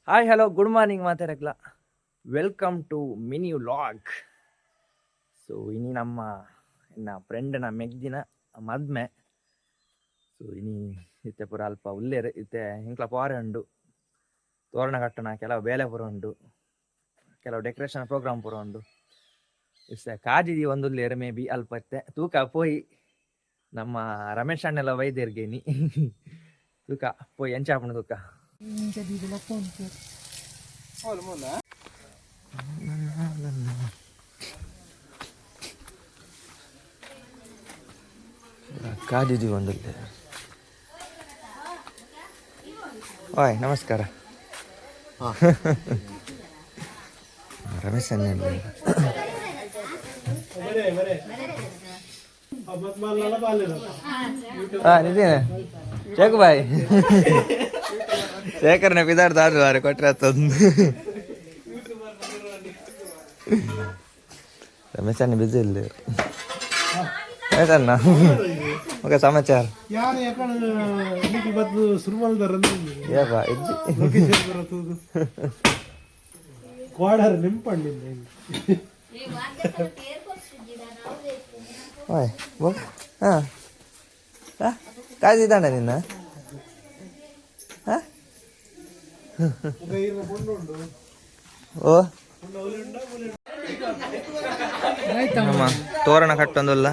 Hi, hello, good morning ಮಾತಾಡಕ್ಲ. Welcome to mini vlog. So ಇನಿ ನಮ್ಮ ಎನ್ನ ಫ್ರೆಂಡ್ನ ಮೆಗ್ದಿನ ಮದ್ಮೆ. ಸೊ ಇನಿ ಇತ್ತೆ ಪೂರ ಅಲ್ಪ ಉಲ್ಲೇರು. ಇತ್ತೆ ಎಂಕ್ಲ ಪಾರೆ ಉಂಡು, ತೋರಣ ಕಟ್ಟಣ, ಕೆಲವು ಬೇಲೆ ಪೂರ ಉಂಡು, ಕೆಲವು ಡೆಕೋರೇಷನ್ ಪ್ರೋಗ್ರಾಮ್ ಪೂರ ಉಂಡು. ಇತ್ತೆ ಕಾಜಿದಿ ಒಂದು ಉಲ್ಲೇರು ಮೇ ಬಿ ಅಲ್ಪ. ಇತ್ತೆ ತೂಕ ಪೋಯಿ. ನಮ್ಮ ರಮೇಶ್ ಅಣ್ಣೆಲ್ಲ ವೈದ್ಯರ್ಗೆ ಇನಿ. ತೂಕ ಪೋಯಿ ಎಂಚ ಆಪುಂಡು ತೂಕ. ಕಾಜಿದಿ ಒಂದು. ಓಯ್, ನಮಸ್ಕಾರ ರಮೇಶ್ ಅಣ್ಣ. ಹಾಂ, ನಿದೇನೆ ಶೇಖು ಬಾಯ್. ಶೇಖರ್ನ ಪಿದಾರ್ದ ಆಡು ಕೊಟ್ರೆ ತಂದು. ರಮೇಶ್ ಅಣ್ಣ ಬಿಜಿ ಇಲ್ಲ. ರಮೇಶ್ ಅಣ್ಣ, ಓಕೆ, ಸಮಾಚಾರ? ಯಾರು ಯಾಕಂದ್ರೆ ಬದ್ದು ಸುರುಮಲ್ದಾರ. ಏಪ ಇಜ್ಜಿ. ಕ್ವಾಡರ್ ನಿಂಪಂಡಿಲ್ಲ. ಓಯ್ ಬೋ. ಹಾಂ ಹಾಂ, ಕಾಜಿದಾಣ ನಿನ್ನ. ಹಾಂ, ಓ ನಮ್ಮ ತೋರಣ ಕಟ್ಟೊಂದುಲ್ಲ.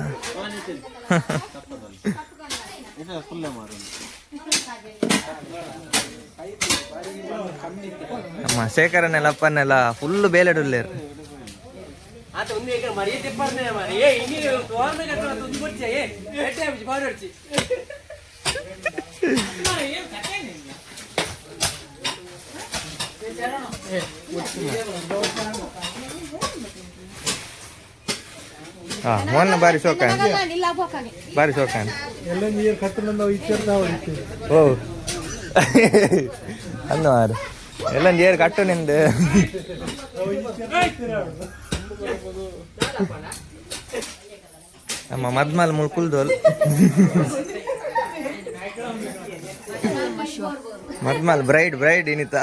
ನಮ್ಮ ಶೇಖರನ್ನೆಲ್ಲ ಅಪ್ಪನ್ನೆಲ್ಲ ಫುಲ್ ಬೇಲೆಡುಲ್ಲೇರು. ಆತ ಒಂದು ಈಗ ಮರಿಯ ತಿಪ್ಪರ್ನೆ ಮಾರಿ. ಏ, ಇನಿ ತೋರಣ ಕಟ್ಟಣ ತುದಿ ಕೊಡ್ಚೆ. ಏ, ಎಟ್ಟೆ ಬಿಜಿ ಬಾಡೊಡ್ಚಿ. ಹಾ, ಮೊನ್ನೆ ಬಾರಿ ಶೋಕ, ಬಾರಿ ಶೋಕ. ಎಲ್ಲ ನೀರು ಕಟ್ಟಣ ಇಚ್ಚರ್ ನಾವು. ಓ ಅಂದ ಮಾರು, ಎಲ್ಲ ನೀರು ಕಟ್ಟು ನಿಂದು. ನಮ್ಮ ಮದ್ಮಲ್ ಮುಳ್ ಕುಲ್ದೋಲ್. ಮದ್ಮಲ್ ಬ್ರೈಡ್, ಬ್ರೈಡ್ ಇನಿತ,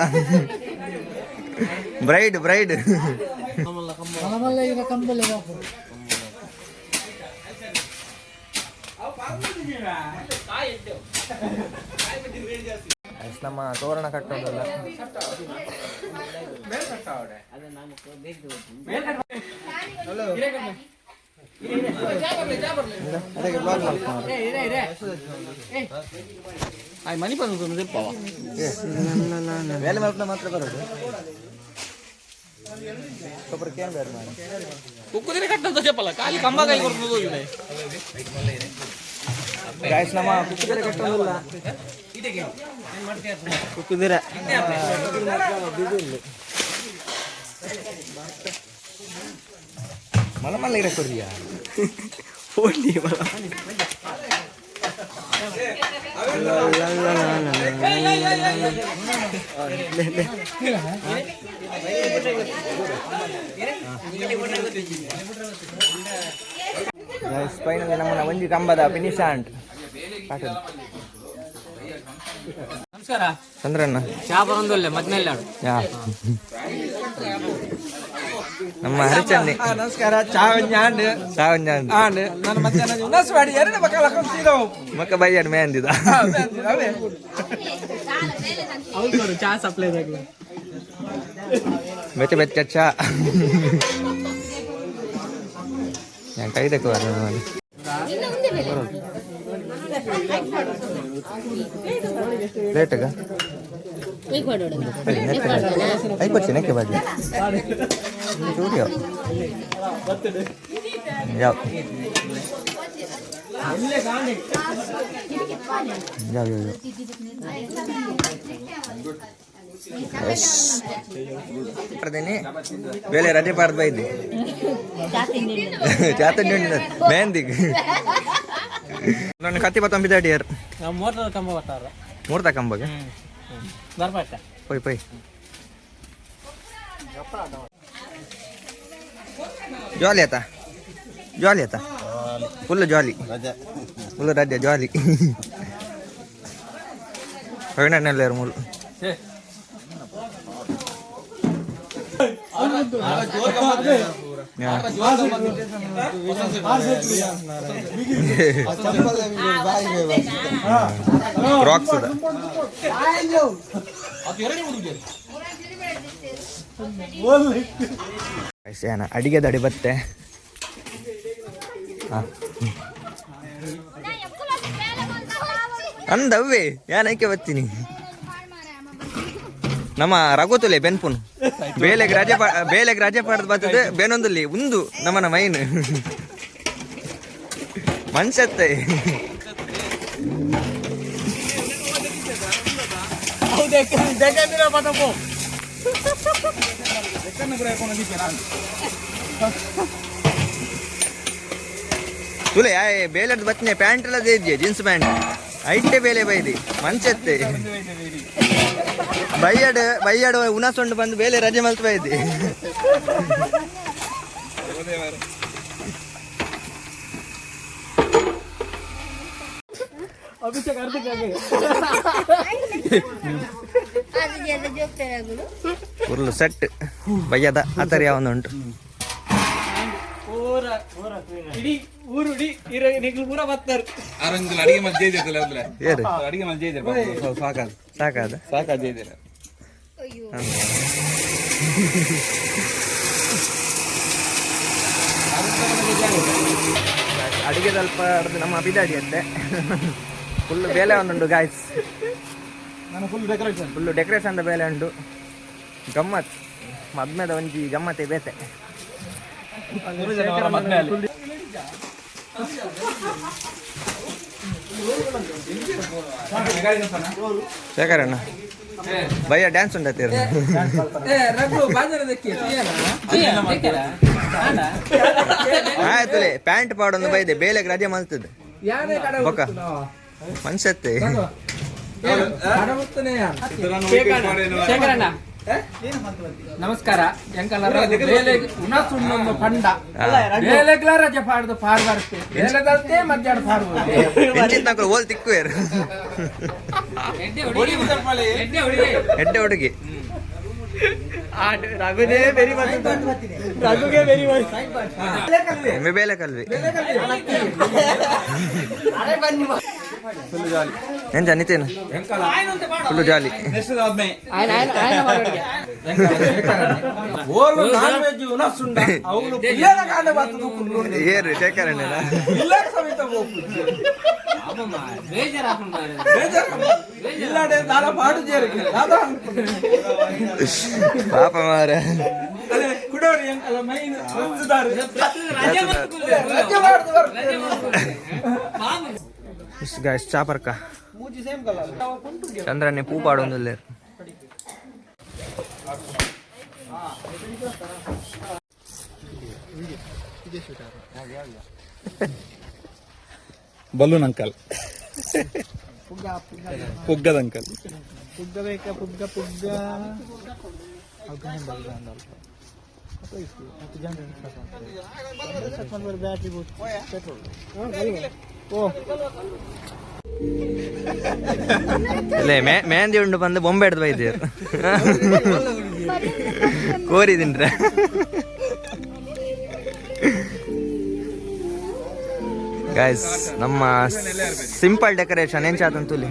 ಬ್ರೈಡ್ ಬ್ರೈಡ್. ನಮ್ಮ ತೋರಣ ಕಟ್ಟೋದಲ್ಲ. ಅದಕ್ಕೆ ಬ್ಲಾಗ್ ಮಾಡ್ಕೊಂಡು. ಮನಿ ಬಂದು ತಿಪ್ಪವ. ಬೇಲೆ ಮಲ್ಪನ ಮಾತ್ರ ಬರೋದು. ಕೊಬ್ಬರಿ ಕೇನ್ ಬೇರೆ ಮಾಡಿ. ಕುಕ್ಕುದಿರ ಕಟ್ಟಂತ చెప్పಲ್ಲ, ಖಾಲಿ ಕಂಬ ಕೈ ಕೊಡ್ತು. ಗಾಯ್ಸ್, ನಮ್ಮ ಕುಕ್ಕುದಿರ ಕಟ್ಟೋದಿಲ್ಲ. ಕುಕ್ಕುದಿರ ಮಲ ಮಲ್ಲ ಇರ ಕೊರಿಯ. ಫೋನ್. ಗಾಯ್ಸ್, ಫೈನಲಿ ನಮ್ಮನ್ನ ಒಂಜಿ ಕಂಬದ ಫಿನಿಶ್ ಆಂಟ್. ನಮಸ್ಕಾರ. ಚಂದ್ರಣ್ಣ. ಚಾ ಬರೊಂದೊಲ್ಲೆ ಮದ್ಮೇಲೆ. ಯಾ, ನಮ್ಮ ಹರಿಚಂದಿ. ನಮಸ್ಕಾರ. ಚಾವಂಜಾಂಡ್. ಸಾವಂಜಾಂಡ್. ಆಂಡ್ ನನ್ನ ಮಧ್ಯಾಹ್ನ ಉನಸ್ ಮಾಡಿ ಎರಡು ಮಕ್ಕಳ ಸೀದಾ. ಮಕ್ಕ ಬೈಯಾಡ್ ಮೇಂದಿದ. ಅವೇ. ಹೌದು, ಚಾ ಸಪ್ಲೈ. ಬೆಚ್ಚ ಬೆಚ್ಚ ಚಾ. ഞാൻ ಕೈ ದಕ್ಕ. ಪ್ಲೇಟ್ಗ ಐಕೊಚ್ಚಿ ನೆಕ್ಕೆ ಬಾಜಿ ಚೂರಿಯೋ. ಯಾವ ಯಾವ ಯಾವ. ಬರ್ತೀನಿ, ಬೇಲೆ ರಜೆ ಪಾಡ್ದು ಬೈದಿ. ಚಾತಂಡಿ ಮೆಹಂದಿಗ್ ನನ್ನ ಕತ್ತಿ ಬತ್ತಂಬಿದ ಅಡಿಯರ್. ನಾವು ಮೋಟರ್ ಕಂಬ ಬರ್ತಾರ. ಮೂರ್ತ ಕಂಬಗೆ. ಬರ್ಬಾಟ. ಪೊಯ್ ಪೊಯ್. ಜಾಲಿ ಆತ, ಜಾಲಿ ಆತ, ಫುಲ್ ಜಾಲಿ, ಫುಲ್ ರಜೆ ಜಾಲಿ. ಮೂಲು. ಕ್ರಾಕ್ಸ್ ಏನ ಅಡಿಗೆ ದಡಿ ಬತ್ತೆ. ಅಂದವ್ವೆ ಯಾನಕ್ಕೆ ಬತ್ತೀನಿ ನಮ್ಮ ರಘುತುಲೆ ಬೆನ್ಪುನ್ ಬೇಲೆಗ್ ರಜೆ ಬೇಲೆಗ್ ರಜೆ ಪಡೆದು ಬರ್ತದೆ ಬೇನೊಂದಲ್ಲಿ ಉಂದು ನಮ್ಮನ ಮೈನ್ ಮನ್ಸತ್ತೆ. ತುಲೆ ಆಯ್ ಬೇಲೆಡ್ ಬತ್ತನೆ ಪ್ಯಾಂಟ್ ಎಲ್ಲ ದೇಜ್ಜೆ ಜೀನ್ಸ್ ಪ್ಯಾಂಟ್ ಐಟೆ ಬೇಲೆ ಬೈದಿ ಮನ್ಸತ್ತೆ. ಬೈಯಡ್ ಬೈಯಡ್ ಉಣಸೊಂಡು ಬಂದು ಬೇಲೆ ರಜೆ ಮಲ್ತು ಬೈದಿ. ಉರ್ಲು ಸೆಟ್ ಬಯ್ಯದ ಆತರ ಯಾವೊಂದು ಉಂಟು. ಏರು ಸಾಕಾದ. ಅಡಿಗೆ ಸ್ವಲ್ಪ ನಮ್ಮ ಬಿದಾಡಿ ಅಂತೆ. ಫುಲ್ ಬೇಲೆ ಒಂದುಂಟು ಗಾಯ್ಸ್, ಫುಲ್ ಡೆಕೋರೇಷನ್ ಬೇಲೆ ಉಂಟು. ಗಮ್ಮತ್ ಮದ್ಮೆದ ಒಂಜಿ ಗಮ್ಮತ್ತೆ ಬೇತೆ. ಶೇಖರಣ್ಣ ಭಯ್ಯ ಡ್ಯಾನ್ಸ್ ಉಂಟತ್ತೀರ? ಆಯ್ತಲೆ ಪ್ಯಾಂಟ್ ಪಾಡೊಂದು ಬೈದೆ ಬೇಲೆಗೆ ರಜೆ ಮಲ್ತದೆ ಬೊಕ ಮನ್ಸತ್ತೆ. ಶೇಖರಣ್ಣ ನಮಸ್ಕಾರ. ಎಂಕಲ್ಲ ಬೇಲೆ ಉಣಸುಣ್ಣೊಂದು ಪಂಡ ಬೇಲೆಗ್ಲ ರಜೆ ಪಾಡ್ದು ಪಾರ್ ಬರ್ತೆ ಬೇಲೆದಲ್ತೆ ಮಧ್ಯಾಹ್ನ ಪಾರ್. ಎಂಚಿನ ಓಲ್ ತಿಕ್ಕುವೇರು ಎಡ್ಡೆ ಹುಡುಗಿ. ಎಮ್ಮೆ ಬೇಲೆ ಕಲ್ವಿ ಎಂಚ ನಿತಿನ್? Full jolly. ಏರು ಶೇಖರಣ್ಣ ಪಾಪ ಮಾರ. ಗಾಯ್ಸ್ ಚಾಪರ್ಕ ಚಂದ್ರನ್ನೇ ಪೂ ಪಾಡೊಂದುಲ್ಲೆರ್. ಬಲೂನ್ ಅಂಕಲ್, ಪುಗ್ಗದ ಅಂಕಲ್. ಪುಗ್ಗ ಬೇಕಾ? ಪುಗ್ಗ ಪುಗ್ಗ. Battery petrol. ಓ. ಇಲ್ಲೇ ಮೆಹಂದಿ ಉಂಡು ಬಂದು ಬೊಂಬೆ ಹಿಡ್ದು ಬೈದಿರು ಕೋರಿ ತಿಂಡ್ರೆ. ಗಾಯ್ಸ್ ನಮ್ಮ ಸಿಂಪಲ್ ಡೆಕೋರೇಷನ್ ಏನ್ ಚಾತಂತುಲಿ.